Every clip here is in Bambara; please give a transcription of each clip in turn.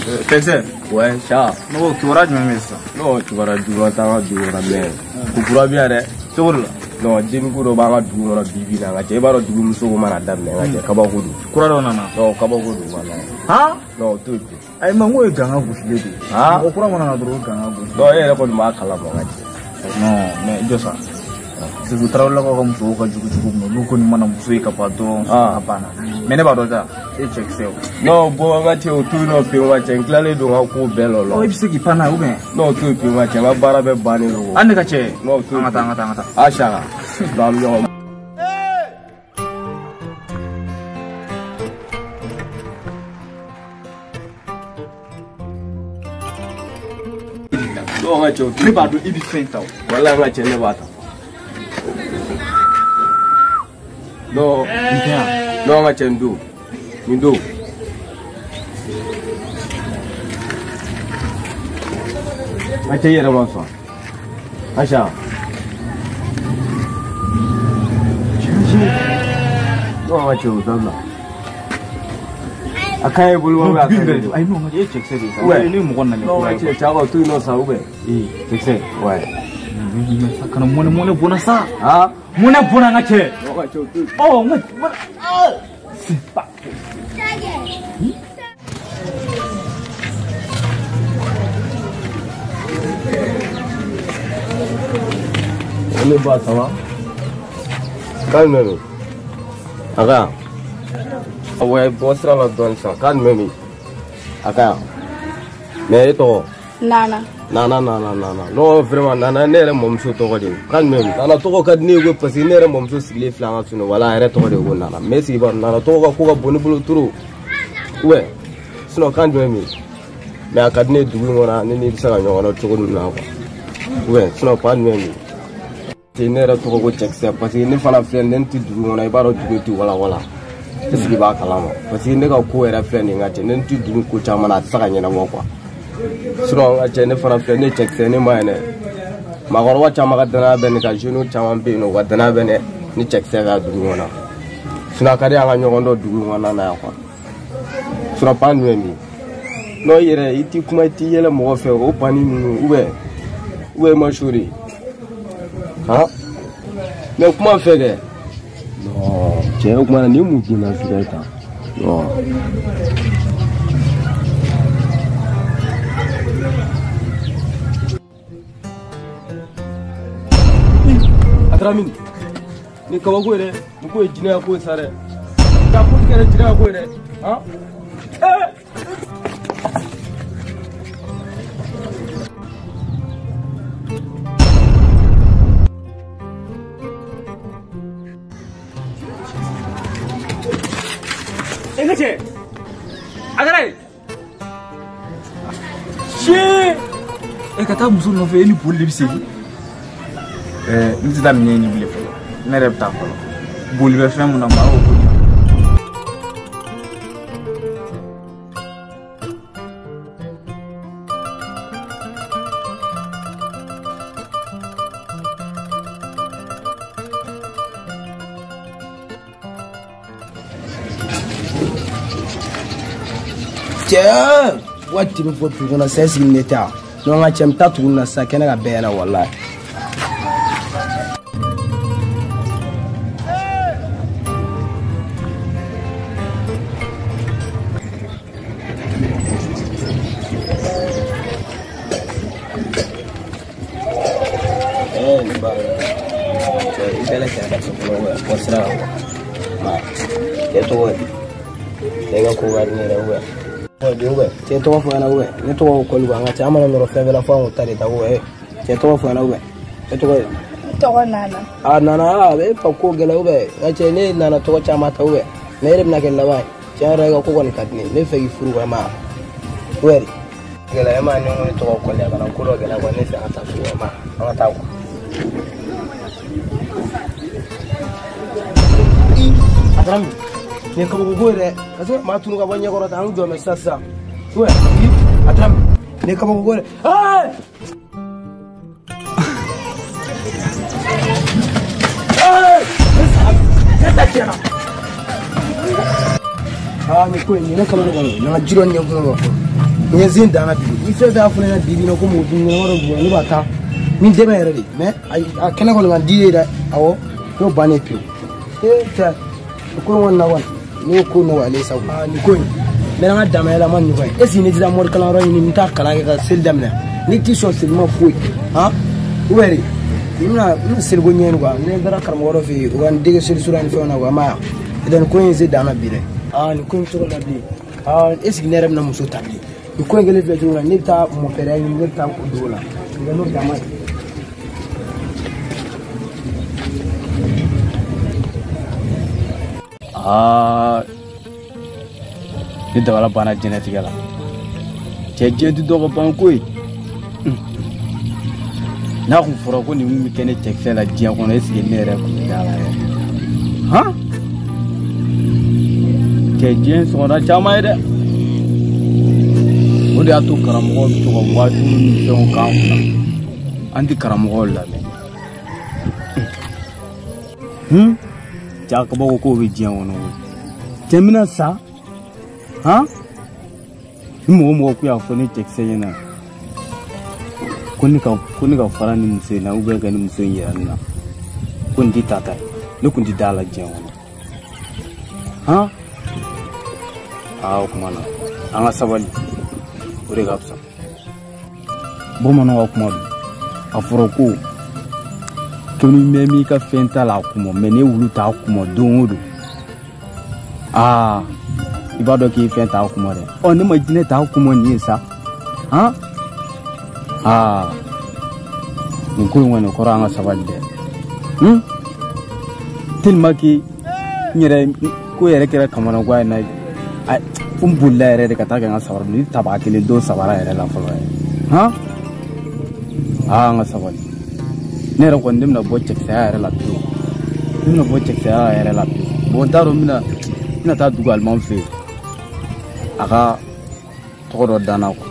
Cɛkisɛ. Ouais, ça. Ne ko kibaruya jumɛn bɛ yen sisan? Non, kibaruya juguman t'an ka dugu kɔnɔ mais ko kura bɛ yan dɛ. Cogo di la? Non, denni ko dɔ b'an ka dugu kɔnɔ bi bi in na nka cɛ i b'a dɔn dugu muso ko mana daminɛ nka cɛ kabako don. Kura dɔ nana. Non, kabako don walayi. Han? Non, o t'o ye ten. Ayi mais n ko ye ganga gosilen de ye. Han? Mɔgɔ kura mana na dɔrɔn o ye ganga gosi. Non, e yɛrɛ kɔni b'a kalama nka cɛ. Non, mais jɔ sa. Surtout Tarawelelakaw ka musow ka jugu cogo min na olu kɔni mana muso ye ka ban dɔrɔn a banna. Mais ne b'a dɔn sa e cɛkisɛ o. Non, bon n ka cɛ o to yen nɔ pewu n ka cɛ n tilalen don n ka ko bɛɛ la o la. Ɔ i bɛ se k'i pan n'a ye ou bien? Non, o to yen pewu n ka cɛ n ka baara bɛɛ bannen don. An ne ka cɛ. Non, o to yen. An ka taa an ka taa an ka taa. A saka. Non, an bɛ ɲɔgɔn. Non, n ka cɛ o to yen. Ne b'a dɔn i bɛ fɛn ta o. Walayi n ka cɛ ne b'a ta. Non, Nin tɛ yan. non, n ka cɛ nin don. Nin don. N ka cɛ i yɛrɛ ma sɔn. Aisha. Non, n ka cɛ o dabila. A ka ɲi i bolo wa a ka ɲi i bolo? Ayi non, e cɛkisɛ de ye sa. Ouais. Ne ye mɔgɔ nalen Non, kura n ka ye. cɛ cɛ ka to yen nɔ sa ou bien? Ee cɛkisɛ. Ouais. Kana mɔnɛ mɔnɛ bɔnna sa. Ah? Mɔnɛ bɔnna n ka cɛ. Non, n ka cɛ o to yen. Ɔ n ka c'est pas Ne ba ça va? Kan jumɛn bɛ yen? A ka yan. Ouais, bɔ sira la dɔɔnin sisan. Kan jumɛn bɛ yen? A ka yan. Mais e tɔgɔ? Nana. Nana nana nana. Non, vraiment Nana ne yɛrɛ mɔmuso tɔgɔ de ye. Kan jumɛn bɛ yen? Nana tɔgɔ ka di ne ye koyi parce que ne yɛrɛ mɔmuso sigilen filɛ an ka so wala a yɛrɛ tɔgɔ de ye ko Nana. Mais sigi b'a dɔn Nana tɔgɔ ka ko ka bon ne bolo trop. Ouais. Sinon kan jumɛn bɛ yen? Mais a ka di ne ye dugu in kɔnɔ ne n'i bɛ se ka ɲɔgɔn dɔn cogo min na quoi. Ouais, sinon kan jumɛn bɛ yen? Ne yɛrɛ tɔgɔ ko cɛkisɛ parce que ne fana filɛ ne tɛ dugu kɔnɔ i b'a dɔn dugu tɛ walawala. Est ce que i b'a kalama? Parce que ne ka ko yɛrɛ filɛ nin ye n ka cɛ ne tɛ dugu ko caman na a tɛ se ka ɲɛnabɔ quoi. Sinon n ka cɛ ne fana filɛ ne cɛkisɛ ne ma ɲi dɛ. Maakɔrɔba caman ka danaya bɛ ne kan jeunes caman bɛ yen nɔ u ka danaya bɛ ne ni cɛkisɛ ka dugu kɔnɔ. Sinon a ka di an ka ɲɔgɔn dɔn dugu kɔnɔna na yan quoi. Sinon pan jumɛn bɛ yen? Non i yɛrɛ i t'i kuma i t'i yɛlɛ mɔgɔ fɛ o panni ninnu ou bien i ma chaud de. Han? Mais kuma fɛ kɛ. Non, cɛ o kuma na nin ye mun donna suguya ye tan? Non. A taara min? Nin kabako ye dɛ. Nin ko ye jinɛya ko ye sa dɛ. Ka ko kɛra jinɛya ko ye dɛ. Han? Ee! E ka cɛ. A kɛra ye. See. E ka taa muso nɔfɛ e ni boli de bɛ segin. N tɛ taa minɛn ɲini bilen fɔlɔ. Ne yɛrɛ bɛ taa fɔlɔ. Boli bɛ fɛn mun na maa o boli. Cɛ waati bɛ fɔ dugu kɔnɔ sisan est-ce que ne tɛ yan? Non n ka cɛ n bɛ taa tuguni na sisan kɛnɛ ka bɛɛ ɲɛna walayi. Ne ba cɛ i bɛɛ lajɛlen ka se fɔlɔ bɔ sira kan quoi. Cɛ tɔgɔ ye cɛ ka ko ka di ne yɛrɛ ou bien? Cɛ tɔgɔ fɔ ɲɛna ou bien? Ne tɔgɔ ko Kɔliba n ka cɛ an mana nɔrɔ fɛn bɛɛ la fo an k'o ta de ta ou bien? Cɛ tɔgɔ fɔ ɲɛna ou bien? E tɔgɔ ye? Ne tɔgɔ Nana. A Nana a e fa ko gɛlɛn ou bien? N ka cɛ ne Nana tɔgɔ caman ta ou bien? Mais e de bɛna kɛ laban ye. Tiɲɛ yɛrɛ i ka ko kɔni ka di ne ye. Ne bɛ fɛ k'i furu quoi e ma ye wa? Ou bien? Gɛlɛya e ma ye ne ko ne tɔgɔ Kɔli a kana ko dɔ gɛlɛya quoi ne fɛ an ka taa so e ma ye an ka taa quoi. A taara min? Nin ye kabako ko ye dɛ. Parce que maa tunu ka bɔ ɲɛkɔrɔ tan an jɔ mɛ sisan sisan. Ouais, a taara min? Nin ye kabako ko ye dɛ. Ee! Ee! Ne ta tiɲɛna. Aa nin ko in nin ye ne kamana gan. Nin ka ji dɔ ɲɛ kun kɔnɔ. N ye zen danna bi i fɛn fɛn y'a fɔ ne ɲɛna bi bi in na ko mɔgɔ dun wɛrɛ dun ne b'a ta min dɛmɛ yɛrɛ de mais a kɛnɛ kɔni ka di ye dɛ awɔ n'o bannen pewu ee cɛ o ko in kɔni na kɔni ne y'o ko nɔgɔyalen sa koyi nin ko in n bɛ n ka damayɛlɛ ma nin ko in est ce que ne tɛ taa mori kalanyɔrɔ ɲini n t'a kalan kɛ ka seli daminɛ ne t'i sɔn seli ma foyi han ou bien de n bɛna seliko ɲɛɲini quoi ne taara karamɔgɔ dɔ fɛ yen o ka n dege seli sura ni fɛnw na quoi a ma ye nin ko in se dan na bi dɛ nin ko in cogo la bilen est ce que ne yɛrɛ bɛna muso ta bilen nin ko in kɛlen filɛ cogo min na ne bɛ taa mɔpɛrɛ ɲini ne bɛ taa o dugu la n'o dama ye. Ne dabala banna diɲɛlatigɛ la cɛ diɲɛ tɛ dɔ ka ban ko ye n'a kun fɔra ko nin bɛ kɛ ne cɛkisɛ la diɲɛ kɔnɔ est ce que ne yɛrɛ kun bɛ da la yɛrɛ han cɛ diɲɛ sɔgɔda caman ye dɛ o de y'a to karamɔgɔw bɛ to ka waajuli ni fɛnw k'an kunna an tɛ karamɔgɔw lamɛn ja kabako kow bɛ diɲɛ kɔnɔ koyi cɛ n bɛna sa han ni mɔgɔ mɔgɔ ko y'a fɔ ne cɛkisɛ ɲɛna ko ne ka fara ni muso in na ou bien ka ni muso in yira ne na ko nin tɛ ta ye ne kun tɛ da la diɲɛ kɔnɔ han o kuma na an ka sabali o de ka fisa bamananw ka kuma don a fɔra ko ni mɛn m'i ka fɛn ta la a kuma mɛ ne wulu t'a kuma don o don i b'a dɔn k'i ye fɛn t'a kuma dɛ ɔ ne ma jinɛ t'a kuma nin ye sa han nin ko in kɔni kɔrɔ an ka sabali dɛ tellement que n yɛrɛ ko yɛrɛ kɛra kamanagan ye na fo n bolila yɛrɛ de ka taa kɛ n ka sabara ni tabaga kelen don sabara yɛrɛ la fɔlɔ yɛrɛ han an ka sabali ne yɛrɛ kɔni ne bɛna bɔ cɛkisɛya yɛrɛ la pewu ne bɛna bɔ cɛkisɛya yɛrɛ la pewu bon n t'a dɔn n bɛna taa dugu alimamu fɛ yen a ka tɔgɔ dɔ danna quoi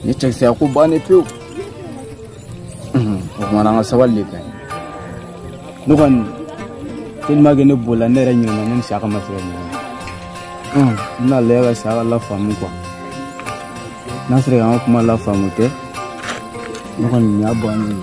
ni cɛkisɛya ko bannen pewu o kumana an ka sabali de ka ɲi ne kɔni tellement que ne bolila ne yɛrɛ ɲinɛna ne ni Saka ma se ka ɲɔgɔn ye n bɛna lajɛ ka Saka lafaamu quoi n'a sera k'an ka kuma lafaamu tɛ ne kɔni nin y'a bannen ye.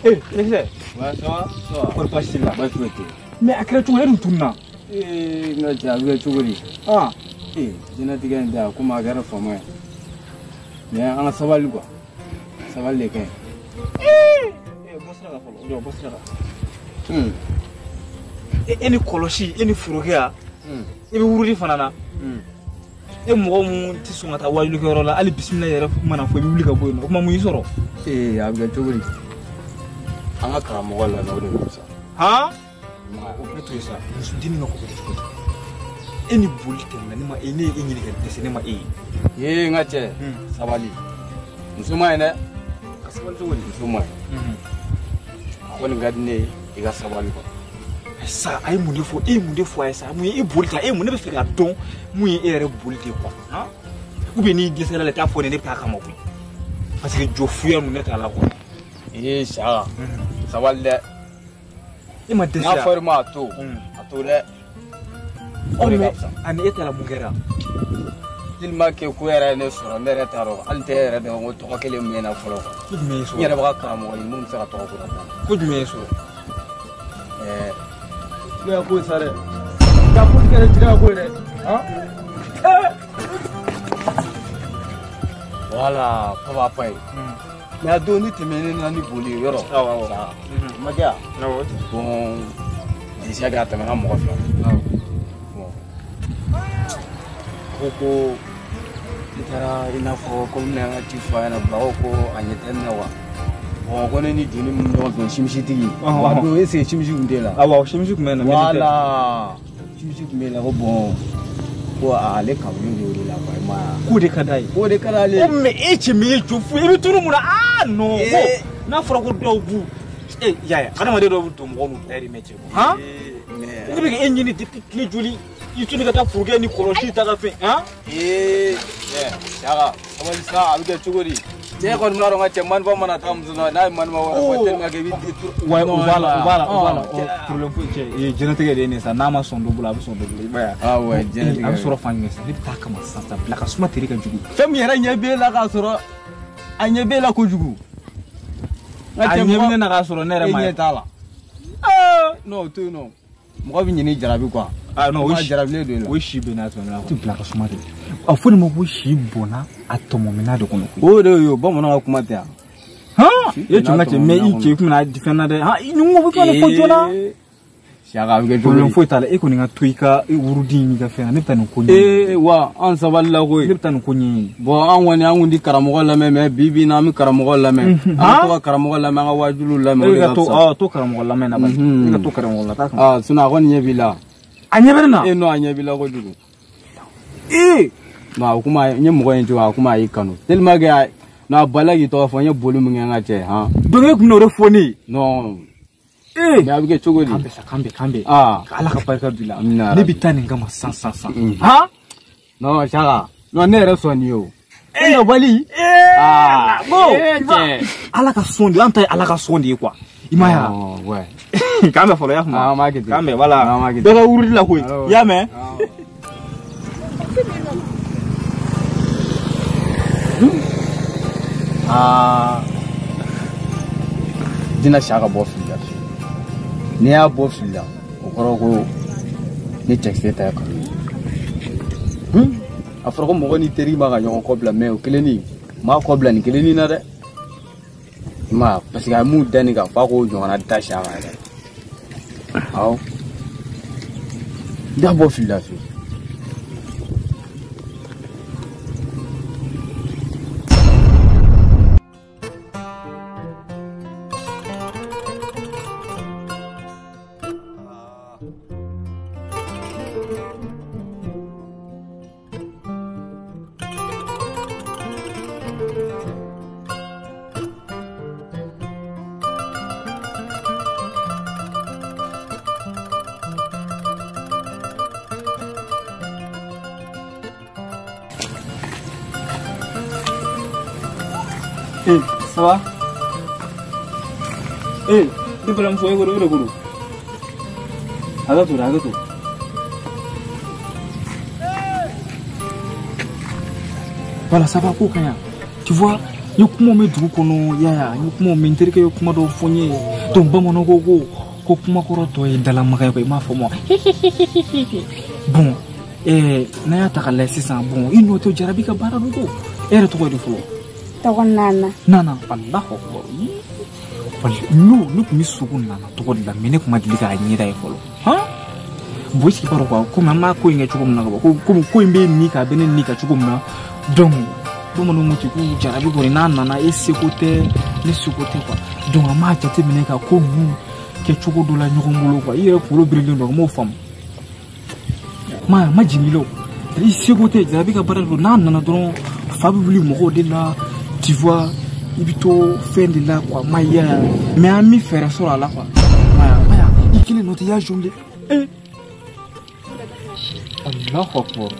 Eh, Alexis. Ouais, ça va? Ça va. Kɔri baasi t'i la? Baasi foyi tɛ yen. Mais a kɛra cogo di e dun tununna? Ee, n ka cɛ a bɛ kɛ cogo di? Ee, diɲɛlatigɛ in tɛ a komi a kɛra fama ye. Mais an ka sabali quoi. Sabali de ka ɲi. Ee, bɔ sira kan fɔlɔ. Jɔ, bɔ sira kan. E ni kɔlɔsi, e ni forokɛya. E bɛ wurudi fana na. E mɔgɔ mun tɛ sɔn ka taa waajulikɛyɔrɔ la hali bisimila yɛrɛ mana fɔ i bɛ wuli ka bɔ yen nɔ. O kuma mun y'i sɔrɔ? Ee, a bɛ kɛ cogo di? An ka karamɔgɔ lamɛn o de bɛ fisaya. Han? O ne to yen sa muso dennin ka ko bɛ kɛ cogo di? E ni boli tɛmɛna ne ma e ne ye e ɲini ka dɛsɛ ne ma e ye. Ee n ka cɛ sabali muso ma ɲi dɛ. Ka sabali cogo di? Muso ma ɲi. A kɔni ka di ne ye i ka sabali quoi. Sa a ye mun de fɔ e ye mun de fɔ a ye sa mun ye e boli ta e mun ne bɛ fɛ k'a dɔn mun ye e yɛrɛ boli de quoi han? Ou bien n'i dɛsɛra la i t'a fɔ ne ne bɛ taa kama koyi parce que jɔ fuya ninnu ne t'a la quoi. Ee Saka sabali dɛ. E ma dɛsɛ n'a fɔr'i ma a to a to dɛ. O de ka fisa. Ani e taara mun kɛra? Tellement que ko yɛrɛ ye ne sɔrɔ ne yɛrɛ t'a dɔn hali tɛ e yɛrɛ dɔn ko tɔgɔ kelen min bɛ na fɔlɔ quoi. Ko jumɛn y'i sɔrɔ? N yɛrɛ bɛ ka karamɔgɔ ɲini mun bɛ se ka tɔgɔ ko da. Ko jumɛn y'i sɔrɔ? Ɛɛ. Ne y'a ko ye sa dɛ. Ka ko kɛra jinɛ ka ko ye dɛ. Han? Voilà, papa pa ye. Mais a don ni tɛmɛnen na ni boli ye yɔrɔ. Awɔ awɔ. Ma kɛ yan? Awɔ. Bon, dɛsɛ kɛ a tɛmɛna mɔgɔ fila. Awɔ. Bon. Ko ne taara i n'a fɔ komi ne y'an ka ci fɔ a ɲɛna Bako ko a ɲɛ tɛ ne na wa. Bon ko ne ni joli min ɲɔgɔn fɛ simisitigi. Wa don est ce que simisi tun t'e la? Awɔ simisi tun bɛ yen nɔ. Voilà. Simisi tun bɛ la ko bon ko ale kabulen de o de la quoi i ma ye. K'o de ka d'a ye. K'o de ka d'ale ye. Ko mais e cɛ min ye jɔ fu ye i bɛ tunu mun na non. N'a fɔra ko dɔw b'u e y'a ye adamaden dɔw bɛ don mɔgɔ n'u dayirimɛ cɛ han ne bɛ k'e ɲini depuis tile joli i tun ka taa forokɛ ni kɔlɔsi ta ka fɛn han ee Saka sabali sa a bɛ kɛ cogo di cɛ kɔni b'a dɔn ka cɛ maniba mana taa muso nɔ n'a ye maniba wɛrɛ fɔ tellement que i bɛ ouais o b'a la problème foyi cɛ ee jɛnatigɛ de ye nin sa n'a ma sɔn dɔ bolo a bɛ sɔn dɔ bolo i b'a ye ah ouais jɛnatigɛ a bɛ sɔrɔ fan jumɛn sisan ne bɛ taa kama sisan sisan bila ka suma teri ka jugu fɛn min yɛrɛ ɲɛ b'e la k'a sɔrɔ a ɲɛ b'e la kojugu a ɲɛ bɛ ne na k'a sɔrɔ ne yɛrɛ ma ye e ɲɛ t'a la non o to yen nɔ mɔgɔ bɛ ɲin'i jarabi quoi ah non o jarabilen don e la o si bɛ n'a sɔrɔ ne la bila ka suma de a fɔ ne ma ko si bɔnna a tɔmɔmina de kɔnɔ koyi o de y'o bamananw ka kuma tɛ yan han e tun ka cɛ mais i cɛ kun bɛna fɛn na dɛ han nin ko bɛ fɛn fɔ joona Saka a bɛ kɛ cogo di problème foyi t'a la e kɔni ka to i ka wurudi n'i ka fɛn na ne bɛ taa nin ko ɲɛɲini ee wa an sabali la koyi ne bɛ taa nin ko ɲɛɲini bon an kɔni an kun ti karamɔgɔ lamɛn mais bi bi in na an bɛ karamɔgɔ lamɛn an bɛ to ka karamɔgɔ lamɛn an ka wajuliw lamɛn o de ka fisa to karamɔgɔ lamɛn na bani e ka to karamɔgɔ la taa kama ah sinon a kɔni ɲɛ b'i la a ɲɛ bɛ ne na e non a ɲɛ b'i la kojugu ee non a kuma n ye mɔgɔ ye cogo a kuma a y'i kanu tellement que a non a balila k'i tɔgɔ fɔ n ye boli min kɛ n ka cɛ han donc e kun bɛna o de fɔ ne ye non ee mais a bɛ kɛ cogo di k'an bɛn sa k'an bɛn ah ala ka barika don i la ne bɛ taa nin kama san han non Saka non ne yɛrɛ sɔn nin ye o e nabali ah bon ala ka sɔn de an ta ye ala ka sɔn de ye quoi i m'a ye wa ouais k'an bɛn fɔlɔ i y'a faamu an b'a kɛ ten k'an bɛn voilà bɛɛ ka wurudi la koyi i y'a mɛn aa dina Saka bɔ fili la n'i y'a bɔ fili la o kɔrɔ ko ni cɛkisɛ ta ye kanu ye a fɔra ko mɔgɔ ni teri ma ka ɲɔgɔn kɔ bila mais o kelennin m'a kɔ bila nin kelennin na dɛ i m'a ye parce que a ye mun da nin kan f'a k'o ɲɔgɔnna da Saka yɛrɛ awɔ n t'a bɔ fili la fiyewu. Eh, ça va? Eh, ne balimamuso e ko de ko don. Hakɛ to dɛ, hakɛ to. Voilà, ça va ko ka ɲi. Tu vois, n ye kumaw mɛn dugu kɔnɔ, y'a ye, n ye kumaw mɛn n terikɛ ye kuma dɔw fɔ n ye. Donc bamananw ko kuma kɔrɔ tɔ ye dalamaga ye quoi, i m'a faamu wa? Bon, n'an y'a ta k'a lajɛ sisan, bon, i nɔ tɛ jarabi ka baara don ko. E yɛrɛ tɔgɔ ye di fɔlɔ? Tɔgɔ Nana. Nana, Allahu akbar. N'o ne tun bɛ sogo Nana tɔgɔ de la mais ne tun ma deli k'a ɲɛda ye fɔlɔ. Han? Bon, est-ce que i b'a dɔn quoi, komi an b'a ko in kɛ cogo min na ka ban, komi ko in bɛ nin kan a bɛ ne nin kan cogo min na, donc bamananw ko ten ko jarabi kɔni n'a nana e seko tɛ ne seko tɛ quoi. Donc an b'a jateminɛ ka ko ninnu kɛ cogo dɔ la ɲɔgɔn bolo quoi. I yɛrɛ kunkolo birilen don, n m'o faamu. Ma jigin i la o. I seko tɛ, jarabi ka baara don, n'a nana dɔrɔn fa bɛ wuli mɔgɔw de la. Tu vois, i bɛ to fɛn de la quoi, ma ye mais an mi fɛɛrɛ sɔrɔ a la quoi. Maya, i kelen nɔ tɛ i y'a jongle. Eh! Allahu akbar.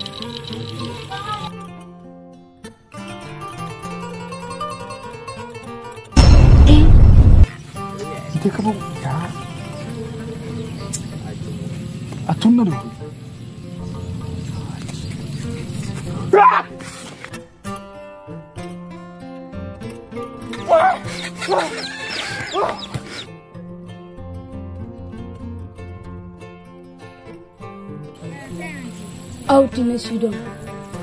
Eh! I tɛ kabako ya. A tunna de koyi. Ah! Aw tɛ ne si dɔn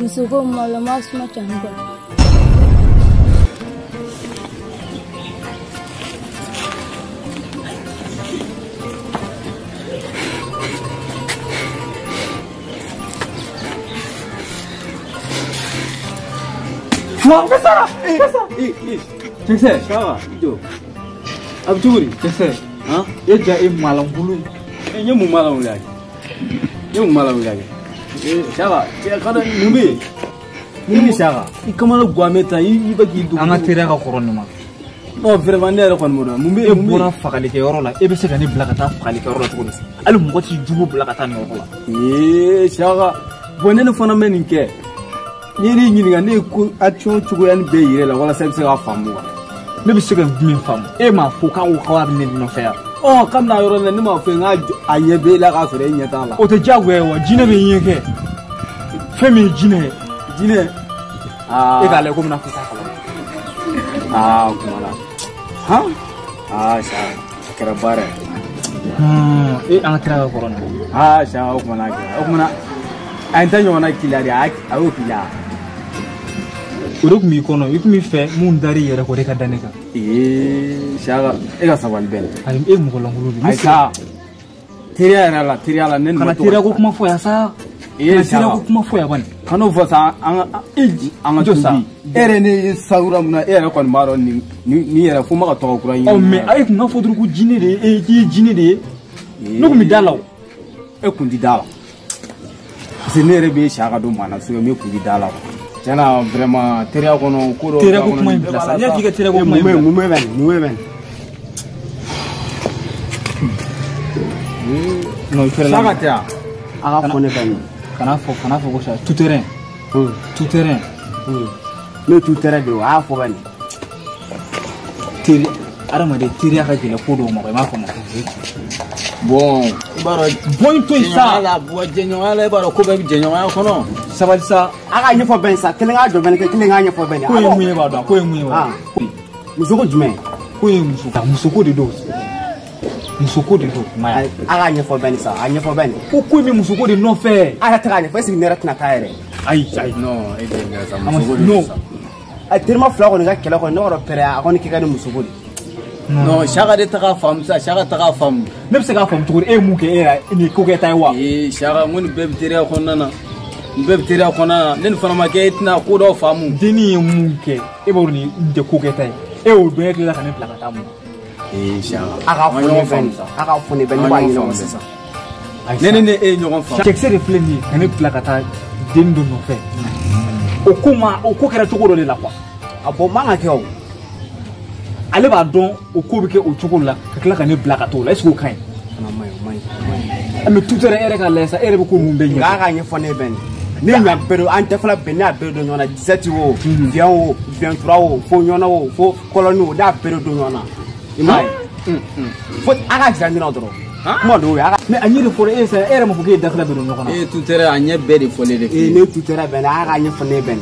muso ko maloma suma cani kɔnɔ. Wa, Sara! Cɛkisɛ, Saka, i jɔ. A bɛ cogo di? Cɛkisɛ, han? E ja e malangolo ye. N ye mun malangolo ye? N ye mun malangolo ye? Saka, cɛ ka dɔn mun bɛ yen? Mun bɛ Saka? I kamana gan bɛ tan, i bɛ k'i dogo. An ka teriya ka kɔrɔ nin ma. Non vraiment ne yɛrɛ kɔni m'o dɔn. Mun bɛ e bɔra fagalikɛyɔrɔ la e bɛ se ka ne bila ka taa fagalikɛyɔrɔ la cogo di? Hali mɔgɔ t'i jugu bila ka taa nin yɔrɔ la. Ee Saka bon ne fana bɛ nin kɛ. N'i y'i ɲininka ne ye ko action cogoya nin bɛɛ yir'e la walasa i bɛ se k'a faamu wa? Ne bɛ se ka jumɛn faamu? E m'a fɔ k'a ko k'a bɛ ne nɔfɛ yan. Ɔ kabini a yɔrɔ la ne m'a fɔ n k'a a ɲɛ b'e la k'a sɔrɔ e ɲɛ t'a la. O tɛ diyagoya ye wa? Jinɛ bɛ ɲɛ kɛ. Fɛn min ye jinɛ ye. Jinɛ. Aa e k'a lajɛ komi n'a fɔ t'a kalama. Aa o kuma la. Han? Aa Saka a kɛra baara ye. E an ka kira ka kɔrɔ nin. Aa Saka o kuma na a kɛra o kuma na a ye n ta ɲɔgɔnna k'i la de a y'o k'i la. O de tun b'i kɔnɔ i tun b'i fɛ mun dar'i yɛrɛ kɔ de ka da ne kan. Ee Saka e ka sabali bɛɛ. Ayi e mɔgɔ lankolon de. Ayi sa teriya yɛrɛ la teriya la ne ni kana teriya ko kuma fɔ yan sa. Ee kana teriya ko kuma fɔ yan bani. Kan'o fɔ sa an ka jɔ sa. E yɛrɛ ne ye sawura mun na e yɛrɛ kɔni b'a dɔn nin yɛrɛ fo n ma ka tɔgɔ kura ɲini. Ɔ mais a ye kun ka fɔ dɔrɔn ko jinɛ de ye k'i ye jinɛ de ye. Ne kun bɛ da la o. E kun ti da la. Parce que ne yɛrɛ bɛ Saka don maa na so ne kun ti da la. Tiɲɛna vraiment teriya kɔnɔ ko dɔw. Teriya ko kuma in bila sa. Ne y'a f'i ka teriya ko kuma in bila. Mun bɛ nin? Mun bɛ nin? Non i fɛrɛ la. Saka tɛ yan. A ka fɔ ne bɛ nin. Kana fɔ ko sa tout terrain. Tout terrain. Ne ye tout terrain de ye o, a y'a fɔ bɛ nin. Teri adamaden teriya ka gɛlɛn ko dɔw ma i m'a faamu. Bon i b'a dɔn. Bɔ in to yen sa. Jɛɲɔgɔnya la i b'a dɔn ko bɛɛ bɛ jɛɲɔgɔnya kɔnɔ. Sabali sa. A ka ɲɛfɔ bɛn sa kelen k'a jɔ bɛn kelen k'a ɲɛfɔ bɛn. Ko ye mun ye b'a dɔn ko ye mun ye wa. Muso ko jumɛn? Ko ye muso. Musoko de don. Musoko de don. A ka ɲɛfɔ bɛn sa a ɲɛfɔ bɛn. Ko in bɛ musoko de nɔfɛ. A yɛrɛ tɛ k'a ɲɛfɔ est-ce que ne yɛrɛ tɛna taa yɛrɛ. Ayi ayi. Non e tɛ ɲɛ sa musoko de don sa. A terima fila kɔni ka kɛlɛ kɔni ne kɔni pɛrɛ a kɔni k'i ka ni musoko de. Non Saka de taga faamu sa Saka taga faamu. Ne bɛ se k'a faamu cogo di e ye mun kɛ e yɛrɛ nin ye ko kɛta ye wa. Ee Saka n ko nin bɛɛ bɛ teriya kɔnɔna na. Nin bɛɛ bɛ teriya kɔnɔna na ne nin fana ma kɛ e tɛna ko dɔw faamu. Dennin ye mun kɛ e b'a dɔn nin tɛ ko kɛta ye e y'o dɔn e tilala ka ne bila ka taa mun na. Ee Saka a ka fɔ ne bɛn a ka fɔ ne bɛn ne b'a ɲɛnabɔ sisan. Ne ni e ye ɲɔgɔn faamu. Cɛkisɛ de filɛ nin ye ka ne bila ka taa dennin dɔ nɔfɛ. O ko ma o ko kɛra cogo dɔ de la quoi. A bɔn man ka kɛ o. Ale b'a dɔn o ko bɛ kɛ o cogo la ka tila ka ne bila ka t'o la est-ce que o ka ɲi? O man ɲi. Mais tout à l'heure e yɛrɛ k'a lajɛ sa e yɛrɛ bɛ ko mun bɛɛ ɲɛfɔ. Nka a ka ɲɛfɔ ne bɛn ne ɲa bɛɛ don an tɛ fila bɛn ne y'a bɛɛ don ɲɔgɔn na 17 o 20 o 23 o fo ɲɔgɔnna o fo kɔlɔni o ne y'a bɛɛ don ɲɔgɔn na i m'a ye. Fo a ka jira ɲɔgɔn na dɔrɔn. Kuma dɔw ye a ka. Mais a ɲɛ de fɔra e sa e yɛrɛ m'a fɔ k'e ye dafila bɛɛ don ɲɔgɔn na. E tout à l'heure a ɲɛ bɛɛ de fɔlen de. Ee ne tout à l'heure bɛn a ka ɲɛfɔ ne bɛn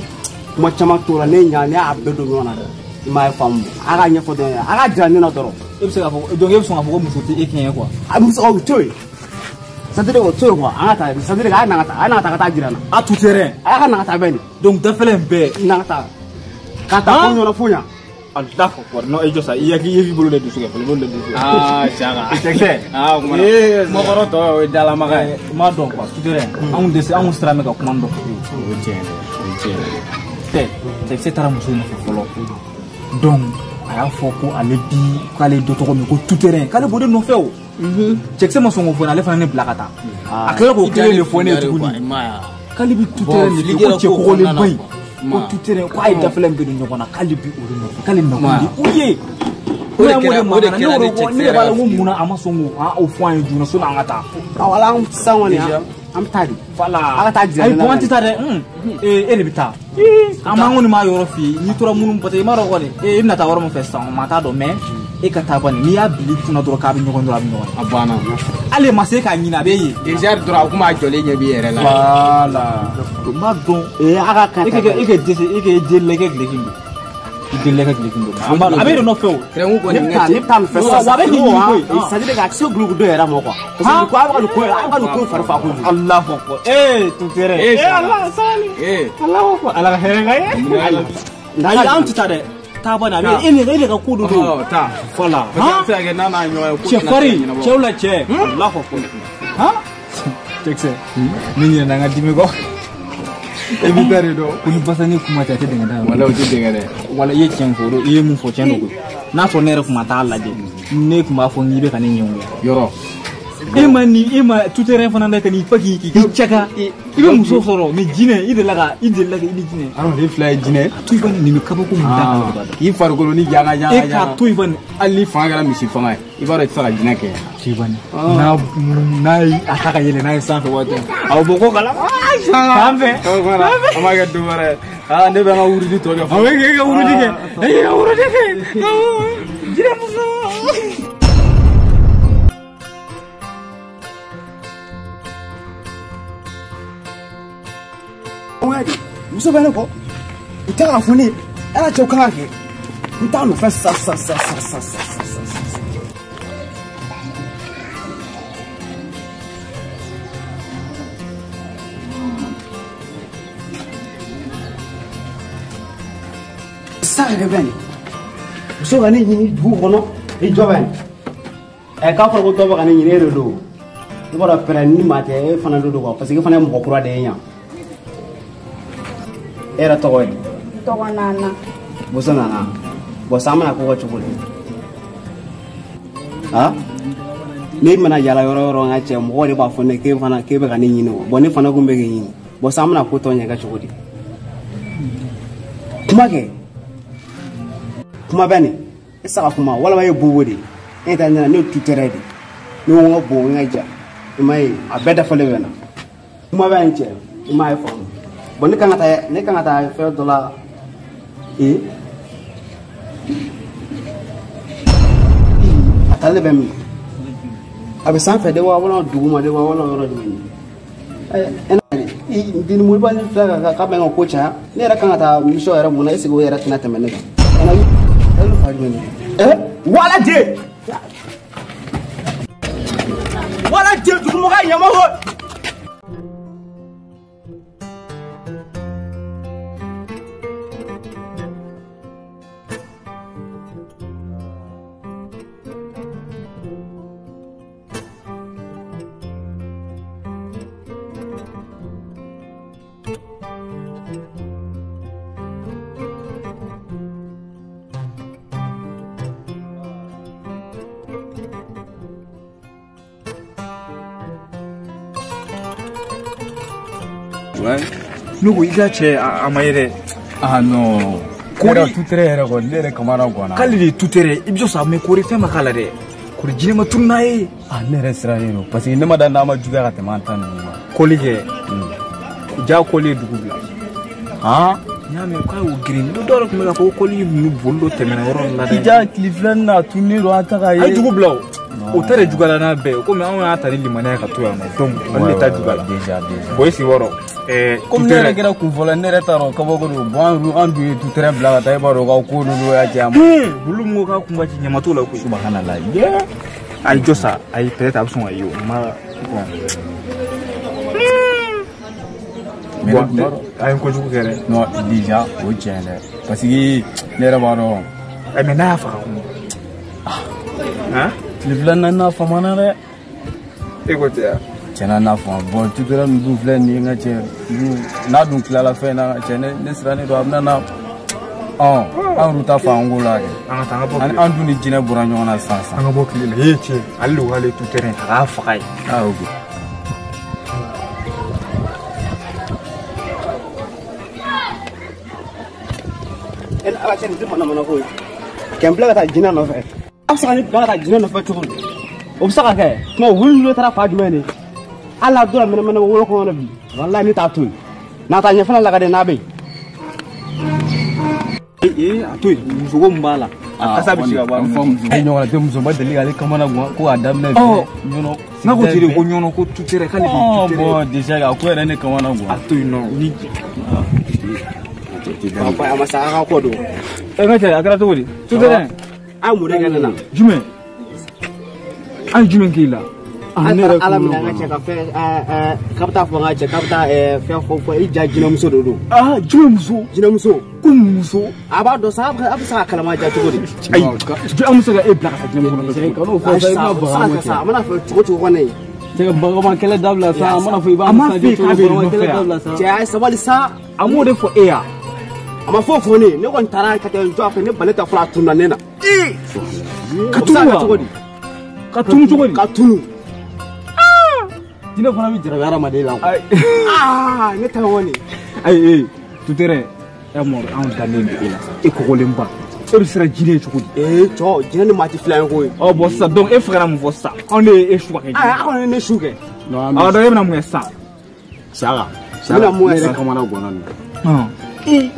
kuma caman t'o la ne ɲa ne y'a bɛɛ don ɲɔgɔn na dɛ. I m'a ye faamu a ka ɲɛfɔ dɔrɔn a ka jira ne na dɔrɔn. E bɛ se k'a fɔ donc e bɛ sɔn k'a fɔ ko muso tɛ e kɛɲɛ quoi. A muso o to yen. C'est-à-dire o to yen quoi an ka taa c'est-à-dire a na ka taa a na ka taa ka taa jira n na. A tout terrain. A ka na ka taa bɛn nin. Donc dafɛla in bɛɛ. Na ka taa. Ka taa fo ɲɔgɔn fo ɲa. Allahu akbar non e jɔ sa i hakili i b'i bolo de dusu kɛ fɔlɔ i bolo de dusu. Aa Saka. Cɛkisɛ. Aa o kuma na. Kuma kɔrɔ tɔ o ye dalamaga ye. N m'a dɔn quoi tout terrain. Anw dɛsɛ anw sira mɛ ka kuma dɔ fɔ. O ye tiɲɛ ye o ye tiɲɛ ye. Tɛ cɛkisɛ taara muso nɔfɛ fɔlɔ. Donc a y'a fɔ ko ale bi k'ale dɔ tɔgɔ min ko tout terrain k'ale b'o de nɔfɛ o. Cɛkisɛ ma sɔn k'o fɔ ne ale fana ne bila ka taa. A tilala k'o kelen de fɔ ne ye tuguni. K'ale bi tout terrain de fɛ ko cɛ kɔgɔlenba in. Ko tout terrain ko a ye dafɛla in bɛɛ don ɲɔgɔn na k'ale bi o de nɔfɛ k'ale nakun de o ye. O de kɛra ne cɛkisɛ ne de b'a la ko munna a ma sɔn k'o fɔ an ye joona sɔnni an ka taa. Awɔ ala an sisan kɔni an bɛ taa de. Voilà. A ka taa jira ne la. Ayi an tɛ taa dɛ. E de bɛ taa. An m'an kɔni m'a yɔrɔ f'i ye n'i tora minnu parce que i m'a dɔn kɔni e bɛna taa yɔrɔ min fɛ sisan o ma t'a dɔn mais e ka taa bani n'i y'a bila i kunna dɔrɔn k'a bɛ ɲɔgɔn dɔrɔn a bɛ ɲɔgɔn ye. A banna. Hali ma se k'a ɲini a bɛ yen. Déjà dɔrɔn a kun b'a jɔlen ɲɛ b'i yɛrɛ la. Voilà. N b'a dɔn. Ee a ka kan. E ka dɛsɛ e ka deli la i ka duloki don. I delila ka duloki don. An b'a dɔn a bɛ de nɔfɛ o. Tɛrɛnku kɔni ne bɛ taa nin fɛ sisan. Wa a bɛ k'i ɲini koyi. C'est à dire que a tɛ se guloki dɔ yɛrɛ ma quoi. Parce que ko a bɛ ka nin ko a bɛ ka nin ko fari fa kojugu. Allahu akbar. Ee tout terrain. Ee Ala sabali. Ee. Allahu akbar. Ala ka hɛrɛ k'an ye. Ayi an tɛ taa dɛ. Taa bani a bɛ e de ka ko dɔ don. Taa. Voilà. Parce que a bɛ se ka kɛ n'a n'a ɲɔgɔn ye ko cɛ farin cɛw la cɛ. Allahu akbar. Han. Cɛkisɛ. Ne ɲinɛna n ka dimi kɔ. E b'i ta de dɔn. Ko ni basani kuma tɛ a tɛ dingɛ da. Wala o tɛ dingɛ dɛ. Wala i ye tiɲɛ fɔ o i ye mun fɔ tiɲɛ don koyi. N'a sɔrɔ ne yɛrɛ kun ma taa lajɛ ne kun b'a fɔ n'i bɛ ka ne ɲɛngoya. Yɔrɔ. E ma ni e ma tout terrain fana da ka n'i fa k'i caka i bɛ muso sɔrɔ mais jinɛ i delila ka i ni jinɛ. Hadamaden fila ye jinɛ. A to i ba nin bɛ kabako mun da kan b'a dɔn. K'i farikolo ni janga janga. E k'a to i ba nin. Hali ni fanga kɛra misi fanga ye i b'a dɔn i tɛ se ka jinɛ kɛ. To i ba nin. N'a ye a ta ka yɛlɛ n'a ye sanfɛ waati min a bɛ bɔ ko kala. Sanfɛ. An b'a kɛ don wɛrɛ ye. Aa ne bɛ n ka wurudi tɔ kɛ. Awɔ e k'i ka wurudi kɛ. E k'i ka wurudi kɛ. Jinɛ muso. Muso bɛ ne kɔ u tɛ k'a fɔ ne ye ala cɛw kan ka kɛ n t'a nɔfɛ sa sa sa sa sa sa sa sa sa. Sa yɛrɛ bɛ nin muso ka ne ɲini dugu kɔnɔ i jɔ bɛ nin ɛ k'a fɔra ko dɔ bɛ ka ne ɲini e de don i b'a dɔn pɛrɛn ni maa tɛ e fana de don quoi parce que e fana ye mɔgɔ kura de ye yan. E yɛrɛ tɔgɔ ye? Tɔgɔ Nana. Boso Nana. Bon sisan an bɛna ko kɛ cogo di? Han? Ne mana yala yɔrɔ o yɔrɔ n ka cɛ mɔgɔw de b'a fɔ ne k'e fana k'e bɛ ka ne ɲini o. Bon ne fana kun bɛ k'e ɲini. Bon sisan an bɛna ko tɔ ɲɛ kɛ cogo di? Kuma kɛ. Kuma bɛ nin. E tɛ se ka kuma walima e ye bobo de ye. E tɛ ne na ne ye tutɛrɛ de ye. Ne ko n ka bon n ka ja. I m'a ye a bɛɛ dafalen bɛ n na. Kuma bɛ nin cɛ i m'a ye faamu. Bon ne kan ka taa fɛn dɔ la ee a taalen bɛ min a bɛ sanfɛ de wa walima duguma de wa walima yɔrɔ jumɛn de ɛ moriba ni filɛ ka k'a bɛ n ka ko caya ne yɛrɛ kan ka taa mission yɛrɛ mun na est ce que o yɛrɛ tɛna tɛmɛ ne kan ɛ fa jumɛn de ɛ wala den wala den dugumɔgɔ ɲama ko. Ne ko i ka cɛ a ma ye dɛ. Ah non. Kori tutere yɛrɛ kɔni ne yɛrɛ kamana ganna. K'ale de ye tutere i bɛ sɔn mais kori fɛn ma k'a la dɛ. Kori jinɛ ma tunun n'a ye. Ah ne yɛrɛ sirannen don parce que ne ma da n'a ma juguya ka tɛmɛ an ta ninnu kan. Koli kɛ. Ja koli ye dugu bila. Han? N y'a mɛn k'a y'o girin dɔw yɛrɛ tun bɛ k'a fɔ ko koli ninnu boli dɔ tɛmɛna yɔrɔ dɔ la dɛ. I ja tile filanin na a tununnen don an ta k'a ye. A ye dugu bila o. O ta de juguyara n'a bɛɛ ye komi anw y'a ta ni limaniya ye ka to yan nɔ donc ale de ta juguyara. Déjà déjà. Bon i sigi yɔrɔ. Komi ne yɛrɛ kɛra kun fɔlɔ ne yɛrɛ t'a dɔn kabako don bon an dun ye tutɛrɛ bila ka taa e b'a dɔn k'aw ko ninnu y'a cɛ a ma. Olu min ko k'a kun ka ci ɲama t'o la koyi. Subhanallah. Ayi jɔ sa ayi peut-être a bɛ sɔn ka ye o ma bon. A ye kojugu kɛ dɛ. Non déjà o tiɲɛ dɛ parce que ne yɛrɛ b'a dɔn. Mais n'a y'a faga kun. Han? Tile filanan n'a famana dɛ. E ko ten wa? Tiɲɛna n'a fama bon tutɛrɛ ninnu dun filɛ nin ye n ka cɛ n'a dun tilala fɛn na cɛ ne sirannen don a bɛna na an yɛrɛ ta fan an ko la kɛ. An ka taa an ka bɔ tile. An dun ni jinɛ bɔra ɲɔgɔn na sisan sisan. An ka bɔ tile la ee cɛ ale de ko k'ale ye tutɛrɛ a k'a faga ye. Ah ok. E ni ala cɛ nin tɛ manamana ko ye kɛ n bila ka taa jinɛ nɔfɛ. A bɛ se ka ne bila ka taa jinɛ nɔfɛ cogo di? O bɛ se ka kɛ kuma wuli ninnu taara fa jumɛn de? Hali a donna mɛnɛmɛnɛ wolo kɔnɔ bi walahi ne t'a to yen n'a taa ɲɛfɛla la ka di n'a bɛ yen. Ee a to yen musoko min b'a la a kasa bɛ se ka bɔ a la. E ɲɔgɔnna tɛ muso ma deli k'ale kamana gan ko k'a daminɛ ɔ ɲɔnɔ. N'a ko ten de ko ɲɔnɔ ko tutɛrɛ k'ale de ye tutɛrɛ. Bon déjà a ko yɛrɛ ne kamana gan. A to yen nɔ ni. Papa a ma sa a ka ko don. Ɛ n ka cɛ a kɛra cogo di? Tutɛrɛ. A ye mun de kɛ ne la? Jumɛn? An ye jumɛn k'i la? Ala minɛ an ka cɛ ka fɛn k'a bɛ taa fɔ n ka cɛ k'a bɛ taa fɛn fɔ fɔ i ja jinɛmuso de don. Ah jinɛmuso? Jinɛmuso. Ko muso? A b'a dɔn sa a bɛ se ka kalama ja cogo di? Ayi an bɛ se ka e bila ka taa jinɛmuso nɔfɛ. Kan'o fɔ sa i bɛna baga an ma cɛ. A mana fɔ cogo cogo kɔni. Cɛ ka bagama kɛlɛ dabila sa a mana fɔ i b'a kɛlɛ dabila sa. Cɛ a ye sabali sa. A m'o de fɔ e ya. A ma fɔ fɔ ne ne kɔni taara ka taa n jɔ a fɛ ne bale ta fɔlɔ a tununa ne na. Ka tunu wa? Cogo di? Ka tunu cogo di? Ka tunu. Jinɛ fana bɛ jarabi hadamaden la quoi. Aa ne ta kɔni. Ayi tutere e mɔrɔ anw dalen bɛ e la e kɔgɔlenba e bɛ siran jinɛ ye cogo di. Ee cɔ jinɛ ni maa tɛ filan ye koyi. Ɔ bɔn sisan donc e fɛ ka na mun fɔ sisan anw de ye e su ka kɛ jinɛ. Aa a kɔni ye ne su kɛ. Ɔ donc e bɛna mun kɛ sisan. Saka. N bɛna mun kɛ ne yɛrɛ kamana ganna nin na. Ee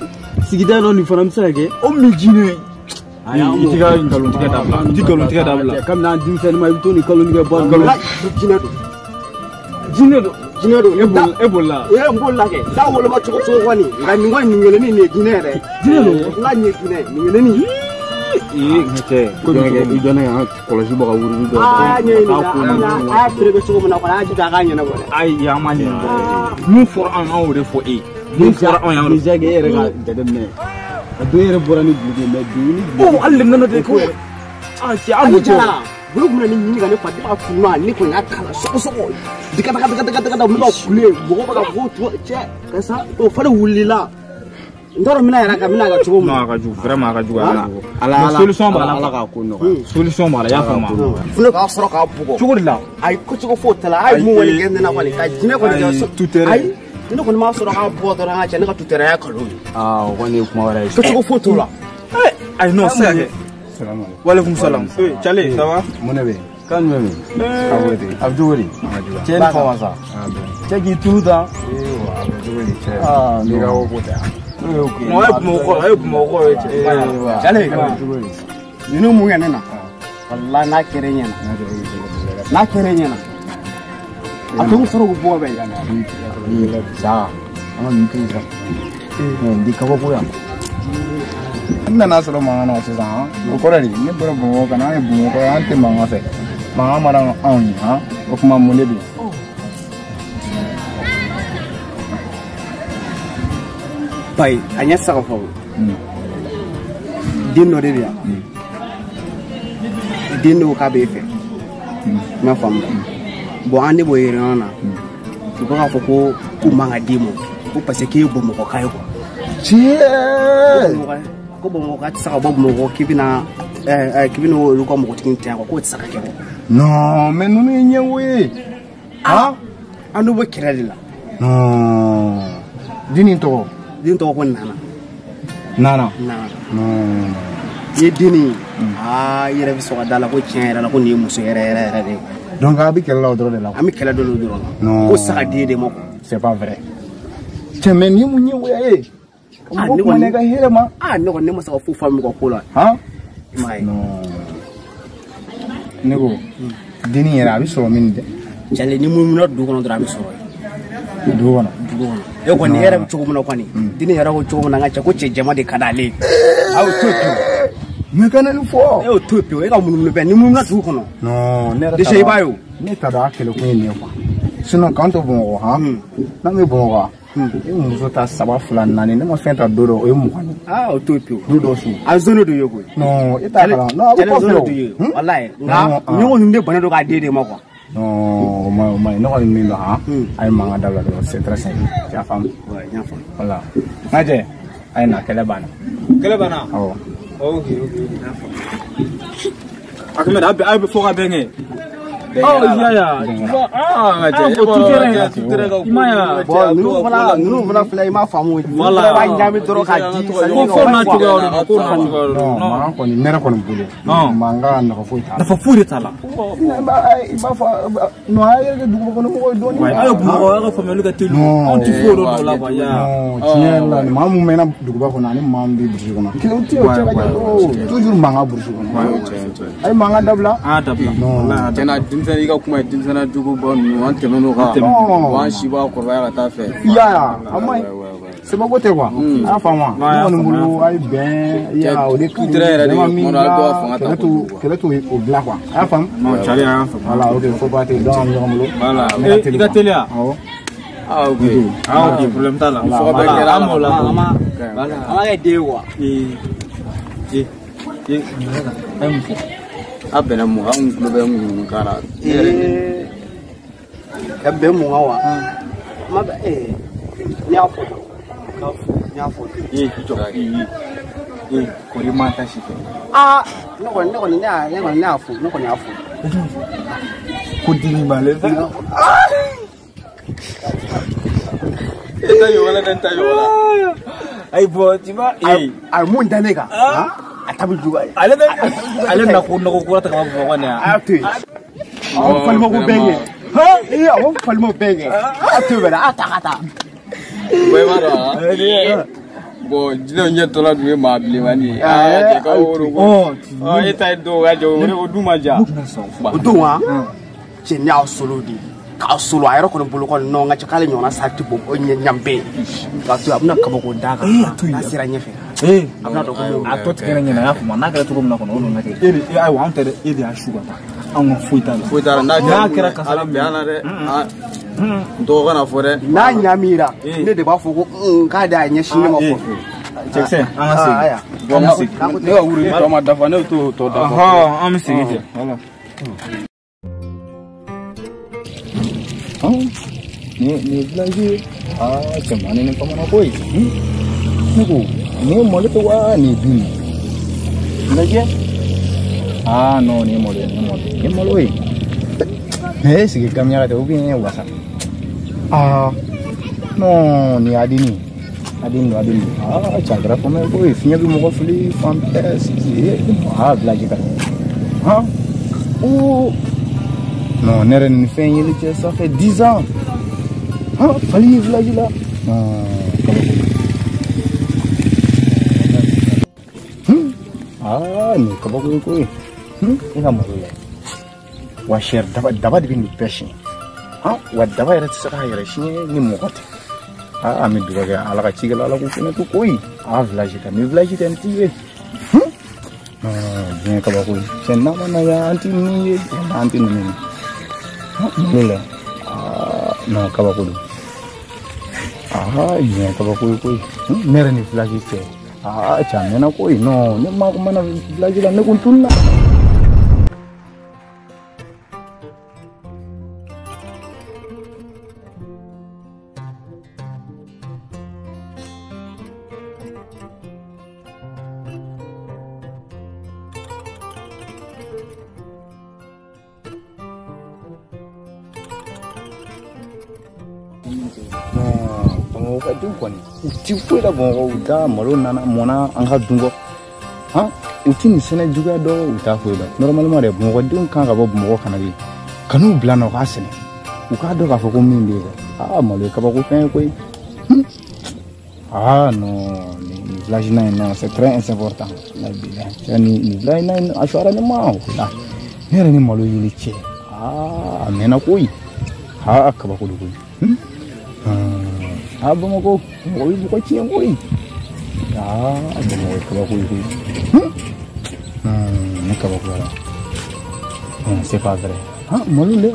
sigida dɔ nin fana bɛ se ka kɛ. O min jinɛ ye. I t'i ka nkalontigɛ dabila i t'i nkalontigɛ dabila. Kabini an denmisɛnnin ma i bɛ to nin nkalontigɛ ba ninnu la. Jinɛ don. Jinɛ don. Jinɛ don. E bolila. Ee n bolila kɛ. Da woloma cogo cogo kɔni nka nin kɔni nin kelennin nin ye jinɛ yɛrɛ. Jinɛ don. N ka nin ye jinɛ nin kelennin. Ee n cɛ. Ko bɛ cogo min i jɔn ne ka kɔlɔsi bɔ ka wurudi dɔ. Aa ɲɛɲini a y'a feere cogo min na kɔni a y'a jija a k'a ɲɛnabɔ dɛ. Ayi an ma ɲɛnabɔ. Mun fɔra anw y'o de fɔ e ye. Mun fɔra anw y'o de fɔ. Déjà e yɛrɛ ka jateminɛ. A don yɛrɛ bɔra ni duloki ye mais bi ni duloki. Ɔ hali de nana de ko yɛrɛ. Aa cɛ an ko. Bolo kun bɛna ne ɲini ka ne fa ne b'a kunna ne kɔni y'a kala sɔgɔsɔgɔ diga daga daga daga daga n bɛ ka kule mɔgɔ bɛ ka ko cɛ karisa o fari wulila n t'a dɔn n bɛna yɛrɛ ka n bɛna kɛ cogo min. Non a ka jugu vraiment a ka jugu a ka jugu. Ala solution b'a la Ala k'a ko nɔgɔya. Solution b'a la i y'a faamu. Fo ne k'a sɔrɔ k'a bugɔ. Cogo de la. Ayi ko cogo foyi t'a la a ye mun kɔni kɛ ne na kɔni ka jinɛ kɔni kɛ. Tutere. Ayi ne kɔni m'a sɔrɔ k'a bugɔ dɔrɔn ka cɛ ne ka tuteraya kalo ye. Aa o kɔni ye kuma wɛrɛ ye. Ko cogo foyi t'o la. Ayi non se ka kɛ. Walekum salam. Eh, Chale, ça va? Mun de bɛ yen? Kan jumɛn bɛ yen? A bɛ cogo di? Cɛ ni fama sa. Cɛ k'i tulu ta. A bɛ cogo di cɛ? Aa n'i ka ko ko tɛ. Non, e ye Bamakɔ, e ye Bamakɔ ye cɛ. Chale, ninnu mun kɛ ne na? Walahi n'a kɛra e ɲɛna. N'a kɛra e ɲɛna. A to n sɔrɔ k'u bugɔ bɛ. Sa, an ka nin to yen sa. Nin di kabako yan. N nana sɔrɔ mankan na sisan o kɔrɔ de ne bɔra Bamakɔ ka na an ye Bamakɔ ye an tɛ mankan fɛ mankan mara anw ye han o kuma mun de bɛ yen. Bayi a ɲɛ saga fɔ den dɔ de bɛ yan den dɔw k'a b'e fɛ i m'a faamu bon an de b'o réunion na u bɛ k'a fɔ ko k'u man ka d'i ma ko parce que k'e ye Bamakɔka ye quoi. Tiɲɛ. Ko Bamakɔ tɛ se ka bɔ Bamakɔ k'i bɛna k'i bɛna olu ka mɔgɔtigi tɛ yan k'o tɛ se ka kɛ. Non mais ninnu ye ɲɛngo ye. Han an n'u bɛ kɛlɛ de la. Non den nin tɔgɔ. Den tɔgɔ ko Nana. Nana. Nana. Non. I ye den nin ye aa i yɛrɛ bɛ sɔn ka da la ko tiɲɛ yɛrɛ la ko nin ye muso yɛrɛ yɛrɛ yɛrɛ de ye. Donc a bɛ kɛlɛ la o dɔrɔn de la. An bɛ kɛlɛ dɔ de dɔrɔn la. Non. Ko saga den de ma quoi. C'est pas vrai. Cɛ mais nin ye mun ɲɛngoya ye. Mɔgɔ kuma ne ka hɛrɛ ma. Aa ne kɔni ne ma se ka foyi faamu ka ko la. Han. I m'a ye. Non. Ne ko dennin yɛrɛ a bɛ sɔrɔ min dɛ. Jale ni munumuna dugu kɔnɔ dɔrɔn a bɛ sɔrɔ yen. Dugu kɔnɔ. Dugu kɔnɔ. E kɔni e yɛrɛ bɛ cogo min na kɔni. Dennin yɛrɛ ko cogo min na n ka cɛ ko cɛ jɛman de ka d'ale ye. A y'o to yen pewu. Mais kana nin fɔ. E y'o to yen pewu e ka munumunu bɛɛ ni munumuna dugu kɔnɔ. Non ne yɛrɛ. Déjà i b'a ye o. Ne t'a dɔn a kɛlɛ kun ye nin ye quoi. Sinon k'an to Bamakɔ han. N'an bɛ Bamakɔ. E muso ta 3 2 4 ne ma fɛn ta don dɔ o ye 20 ye. Aa o to yen pewu. Du dɔ su. A zone de ye koyi. Non e t'a kalan non a bɛ kɔfɛ o. Walayi nka ɲɔgɔn ninnu de bannen don k'a den de ma quoi. Non o ma ɲi o ma ɲi ne kɔni min dɔn han. A ye mankan dabila dɔrɔn c'est très simple. I y'a faamu. Ouais n y'a faamu. Voilà n ka cɛ a ye na kɛlɛ banna. Kɛlɛ banna. Awɔ. Ok ok n y'a faamu. Ahmed a bɛ fɔ ka bɛn kɛ. Oh, ya. Ah, i m'a ye. Bon ninnu fana filɛ i m'a faamu. Voilà. B'a ɲagami dɔrɔn k'a di. Ko fo n'a cogoya de don, ko n'a cogoya de don. Non mankan kɔni ne yɛrɛ kɔni bolo. Mankan nafa foyi t'a la. Nafa foyi de t'a la. I b'a fɔ non a yɛrɛ kɛ duguba kɔnɔ mɔgɔw ye dɔɔnin. A ye Bamakɔ a ka faamuyali ka teli. Anw tɛ foyi dɔn o la quoi. Non tiɲɛ yɛrɛ la maa mun mɛnna duguba kɔnɔ ani maa min bɛ burusi kɔnɔ. Kelen tɛ o cɛ ka jan toujours mankan burusi kɔnɔ. A ye mankan dabila. An y'a dabila. Non. Tiɲɛna denmisɛnnin i ka kuma ye denmisɛnnin juguba ninnu an tɛmɛn'o kan. An si b'a kɔrɔbaya ka taa fɛ. I y'a ye a ma ɲi. Sababu tɛ quoi. A y'a faamu wa? Ne kɔni bolo a ye bɛn i y'a o de ka ɲi. Tutere yɛrɛ de kuma dɔ la dɔw fanga ta kojugu. Kɛlɛ t'o o bila quoi. A y'a faamu? Non Cali a y'a faamu. Voilà ok faut pas te donc an bɛ ɲɔgɔn bolo. Voilà. I ka teliya. Awɔ. Ah ok. Ah ok problème t'a la. Fo ka bɛn kɛra An b'o la. An b'a kɛ den ye quoi. Ee ee a ye mun fɔ? A bɛnna mun kan? An kun tulo bɛ mun kan la? Ka bɛn mun kan wa? Ma bɛ ne y'a fɔ dɔrɔn. N y'a fɔ dɔrɔn. Ee i jɔ. Ee kɔri man ta si fɛ. Aa ne kɔni ne y'a ne kɔni ne y'a fɔ ne kɔni y'a fɔ. Ko dimi b'ale fɛ. E ta ɲɔgɔn la dɛ, n ta ɲɔgɔn la. Ayi bon, tu vois, a ye mun da ne kan, a ta bɛ juguya. Ale bɛ ale na ko nɔgɔ kura ta ka bɔ Bamakɔ nin yan. A y'a to yen. Aw falimaw ko bɛɛ kɛ. Ee, aw falimaw bɛɛ kɛ. A to yen bɛrɛ, a ta ka taa. Bon, i b'a dɔn wa? Bon, jinɛw ɲɛ tɔla dun ye maa bilenmani ye. Aa, cɛ ka o ko. Ɔ, e ta ye dɔw ka jɛ, o dun ma diya. O don wa, cɛ ne y'a solo de. K'a solo a yɛrɛ kɔni bolo kɔni non, n ka cɛ k'ale ɲɔgɔnna sa tɛ bɔ ɲanbɛ. K'a to yen, a bɛna kabako d'a kan. N'a sera ɲɛfɛ. A bɛna dɔn ko mun. A tɔ tigɛ ne ɲɛna, a y'a faamu n'a kɛra cogo min na kɔni, o nana kɛ. E de, ayiwa anw tɛ dɛ, e de y'a su ka taa. Anw ka foyi t'a la. Foyi t'a la, n'a kɛra kasara min bɛ an na dɛ. N tɔgɔ kana fɔ dɛ. N'a ɲamira, ne de b'a fɔ ko k'a de y'a ɲɛsin ne ma fɔ. Cɛkisɛ, an ka segin. Bon, ne ka wurudi tɔ ma dafa, ne t'o tɔ dafa. Ɔhɔn, an bɛ segin cɛ. Voilà. Nin ye village ye. Aa, cɛmannin ni bamanan ko ye. Ne ko nin ye malo ye wa nin ye bin ye? Lajɛ. Aa non, nin ye malo ye, nin ye malo ye, nin ye malo ye. Mais est ce que gamiya tɛ ou bien wasa? Aa non, nin ye adini. Adini don, adini don. Aa, cɛ a kɛra fama ye koyi. Fiɲɛ bɛ mɔgɔ fili fan bɛɛ. Aa, village ka di. Han? Oo. Non, ne yɛrɛ nin fɛn yeli cɛ, ça fait 10 ans. Han, fali ye village la. Non, kabako. Aa, nin ye kabako ye koyi. E ka malo lajɛ. Wa sɛri daba daba de bɛ nin bɛɛ siɲɛ. Han, wa daba yɛrɛ tɛ se k'a yɛrɛ siɲɛ ni mɔgɔ tɛ. Aa, an bɛ dugawu kɛ Ala ka cikɛla Ala k'u fɛnɛ to koyi. Aa, village ka ni village tɛ n t'i ye. Non, diɲɛ kabako ye. Cɛ n'a ma na yan, an tɛ ninnu ye, an tɛ ninnu ye. Malo lajɛ. Aa, non, kabako don. Aa, diɲɛ kabako ye koyi. Ne yɛrɛ ni village cɛ. Aa, cɛ a mɛnna koyi. Non, ne ma mana village la, ne kun tununa. Bamakɔ ka denw kɔni, u ti foyi la Bamakɔ, u ta malo nana mɔnna an ka dun kɔ. Han, u ti nin sɛnɛ juguya dɔn, u t'a foyi dɔn. Normalement dɛ, Bamakɔ denw kan ka bɔ Bamakɔ ka na de, ka n'u bila nɔ k'a sɛnɛ. U k'a dɔn k'a fɔ ko min bɛ yen dɛ. Aa, malo ye kabako fɛn ye koyi. Ah non, nin village na in non, c'est très important. Cɛ nin village na in a suyara ne ma. Ne yɛrɛ ni malo yeli cɛ. Aa, a mɛnna koyi. Aa, kabako don koyi. Aa, Bamakɔ, mɔgɔ bɛ mɔgɔ tiɲɛ koyi. Aa, Bamakɔ ye kabako ye koyi. Ne kabakoyara. C'est pas vrai. Ah, malo dɛ.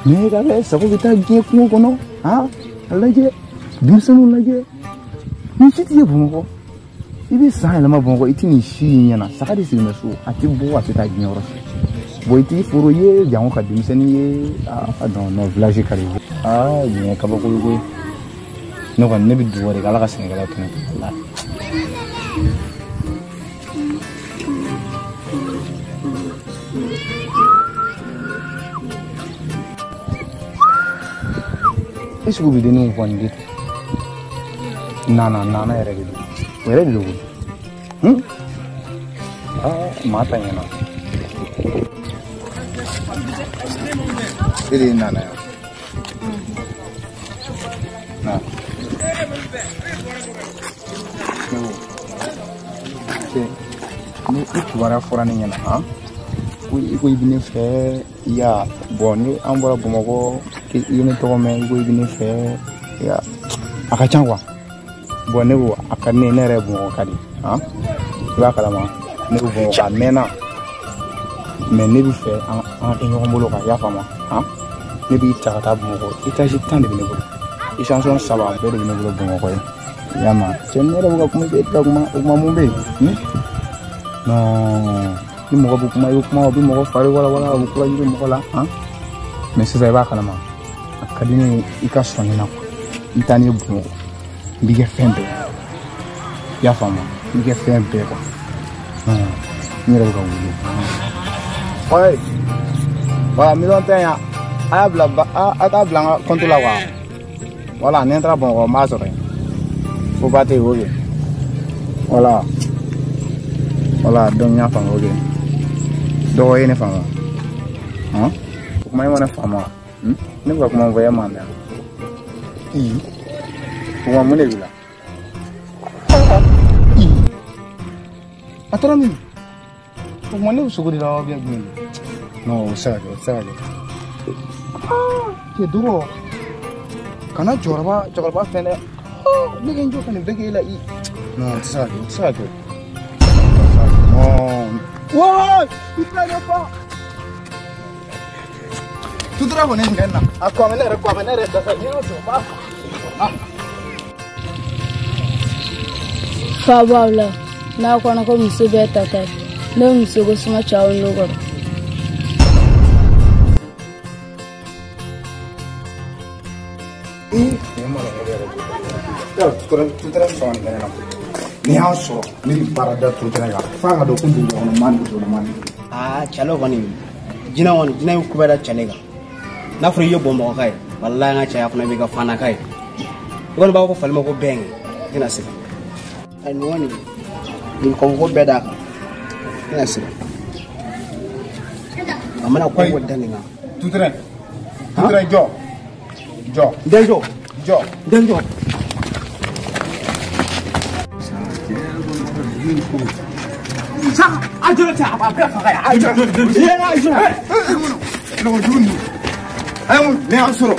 Mais ka kɛ sago bɛ taa diɲɛ kungo kɔnɔ. Ah, a lajɛ. Denmisɛnninw lajɛ. Nin si tɛ ye Bamakɔ. I bɛ san yɛlɛma Bamakɔ, i tɛ nin si ye ɲɛna. Saga de sigilen bɛ so, a tɛ bɔ, a tɛ taa diɲɛ yɔrɔ si. Bon, i t'i foro ye, jango ka denmisɛnnin ye. Ah non, non, village ka di. Ah, diɲɛ kabako ye koyi. Ne kɔni, ne bɛ dugawu de kɛ Ala ka sɛnɛkɛlaw kɛnɛ kan. Est ce que u bɛ denninw fɔ nin de tɛ? Nana, nana yɛrɛ de don. O yɛrɛ de don koyi. Aa, maa ta ɲɛna. E de ye nana yan. Na. Cɛ, ni i kibaruya fɔra ne ɲɛna, han? Ko i ko i bɛ ne fɛ, ya, bon, ni an bɔra Bamakɔ, i ye ne tɔgɔ mɛn, i ko i bɛ ne fɛ, ya, a ka ca quoi. Bon, ne ko a ka di ne ye, ne yɛrɛ ye Bamakɔ ka di, han? I b'a kalama, ne bɛ Bamakɔ a mɛnna. Mais ne bɛ fɛ an ka kɛ ɲɔgɔn bolo kan, i y'a faamu, han? Ne b'i ta ka taa Bamakɔ, étage 10 de bɛ ne bolo. Échanson 3 bɛɛ de bɛ ne bolo Bamakɔ ye. I y'a mɛn? Cɛ, ne yɛrɛ bɛ ka kuma, e tɛ ka kuma, o kuma mun bɛ yen? Non, ni mɔgɔ bɛ kuma, i bɛ kuma, o bɛ mɔgɔ fari walawala, o bɛ courage don mɔgɔ la, han? Mais sisan i b'a kalama, a ka di ne ye i ka sɔn ne na quoi. I taa ne ye Bamakɔ, n b'i kɛ fɛn bɛɛ. I y'a faamu? N b'i kɛ fɛn bɛɛ quoi. N yɛrɛ bɛ ka wuli. Ouais. Voilà, milon tɛ yan. A y'a bila a t'a bila n ka compte la quoi. Voilà, ni n taara Bamakɔ n b'a sɔrɔ yen. Fo ba tɛ yen, ok. Voilà. Voilà, donc n y'a faamu, ok. Dɔgɔ ye ne faamu. Han? O kuma e ma ne faamu wa? Ne bɛ ka kuma min fɔ e m'a mɛn. I. O kuma mun de b'i la? I. A taara min? O kuma ne bɛ sogo de la wa bien jumɛn de? Non, o tɛ se ka kɛ, o tɛ se ka kɛ. Cɛ dɔgɔ. Kana cɛkɔrɔba fɛn dɛ. Ne ka n jɔ ka nin bɛɛ kɛ e la i. Non, o tɛ se ka kɛ, o tɛ se ka kɛ. Non. Ouais, i tɛna ne fa. Tutura kɔni nin kɛ n na. A kɔmɛ ne yɛrɛ kɔmɛ ne yɛrɛ dasa n'i y'o sɔrɔ n b'a fa. Fa b'aw la n'a kɔnɔ ko muso bɛɛ ta ta ye ne muso ko suma cɛw n'o kɔrɔ. Tutura sɔrɔ nin kɛ ne na. N'i y'a sɔrɔ ne bɛ baara da tutura kan f'a ka dɔn ko dugu kɔnɔ maa ni dugu kɔnɔ maa ni. Aa cɛle kɔni jinɛ kɔni jinɛ ye kubɛ da cɛle kan. N'a fɔra i ye bɔnmɔgɔka ye walahi an ka cɛya fana b'i ka fanaka ye. I kɔni b'a fɔ fali ma ko bɛn i tɛna se. Ayi nin kɔni nin kɔn ko bɛɛ d'a kan i tɛna se. A mana ko ko da nin kan. Tutura tutura jɔ jɔ. Den jɔ. Jɔ. Den jɔ. A jɔ tɛ a bɛɛ faga yan. A jɔ. A jɔ. Ne y'an sɔrɔ.